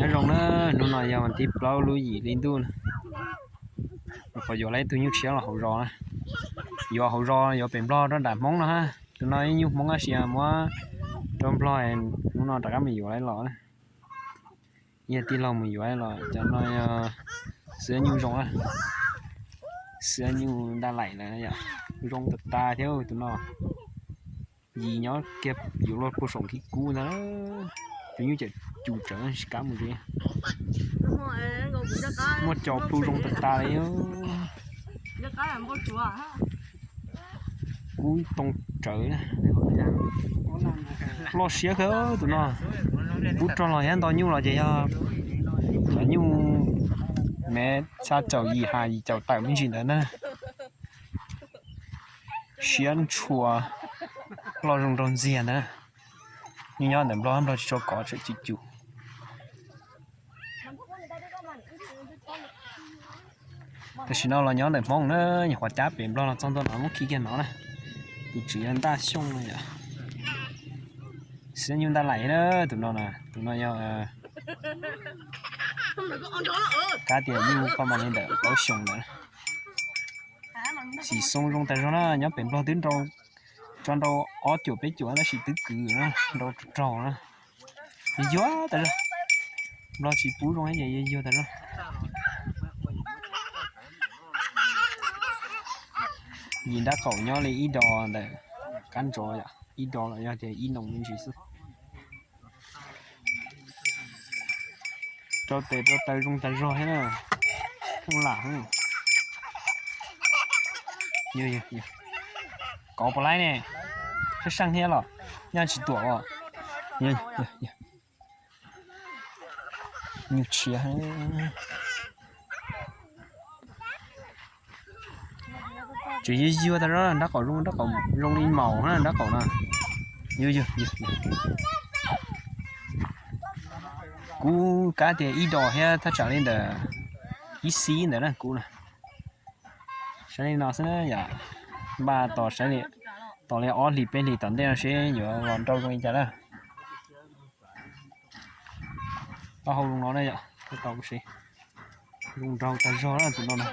Nyob zoo na, hnub no yog vas thib plaub lub yim hli ntuj na. Qhov yuav lawv ib tug nyuj tshiab los hauv zos na. Yuav hauv zos yuav pem Nplog rau nram Hmoob no ha. Tus no ib nyuj Hmoob tab sis muab rau Nplog, hnub no rov qab mus yuav lawv los na. Yog tij laug mus yuav los cov no yog xiab nyuj zoo na. Xiab nyuj ntaj laim lawm yom. Zoo tas tas thiab tus no. Yim nyob kiag yuav luag puag saum khib kub ntag. Tus nyuj cam cus tsawv tsis kav mus li. Muaj cov plhu zoo tas tas li. Kub too tsawv. Loj siab kawg tus no. Pub rog los thiab nto nyuj los ces yog cov nyuj me xya caum yim ha yim caum tawm me ntsis ntawd na. Siab ntshua, loj zoo nraug ntxiag ntawd. Nyuj nyob ntawm Nplog, Nplog tsis tshua kov, tseem cus cus. Tam sim no los nyob ntawm Hmoob na, nyuam qhuav cab pem Nplog los txog ntua no muab khi kiag no na. Tus tswv yog Ntaj Xyooj no yom. Xiab nyuj ntaj laim na, tus no na, tus no yog kab tias nyuj koj mas li ntawm plaub xyoos ntawd. Xim xoo zoo tas zog na, nyob pem Nplog twb nrau, tso nrau ob cuam peb cuam tab sis twb kwv na, nrau raug na. Yuag yuag tas zog. Nplog tsis pub zoo ces yuag yuag tas zog. Yim nrab qaum nyob li ib dos ntawm kab ntsos yom, ib dos los yog tias ib noos me ntsis xwb. Rau tes rau taw zoo tas zog thiab na. Kheej lam. Kov puas laib ne? Sab seej thiab los nyaj tsis tuam os. Nyuj tshiab. Tseem yuag yuag tas zog, nrab qaum zoo, nrab qaum zoo li maum na, nrab qaum no. Yuag yuag. Kuv kab tias ib dos thiab thaj tsam li ntawm ib xib ntawd na kuv na. Saib li no xwb na yom, npaj tos saib li, tos li ob hlis peb hlis tom ntej no seb yuav los nrau zoo li cas na. Taub hau zoo no na yom, tau si. Zoo nraug tag zog na tus no na.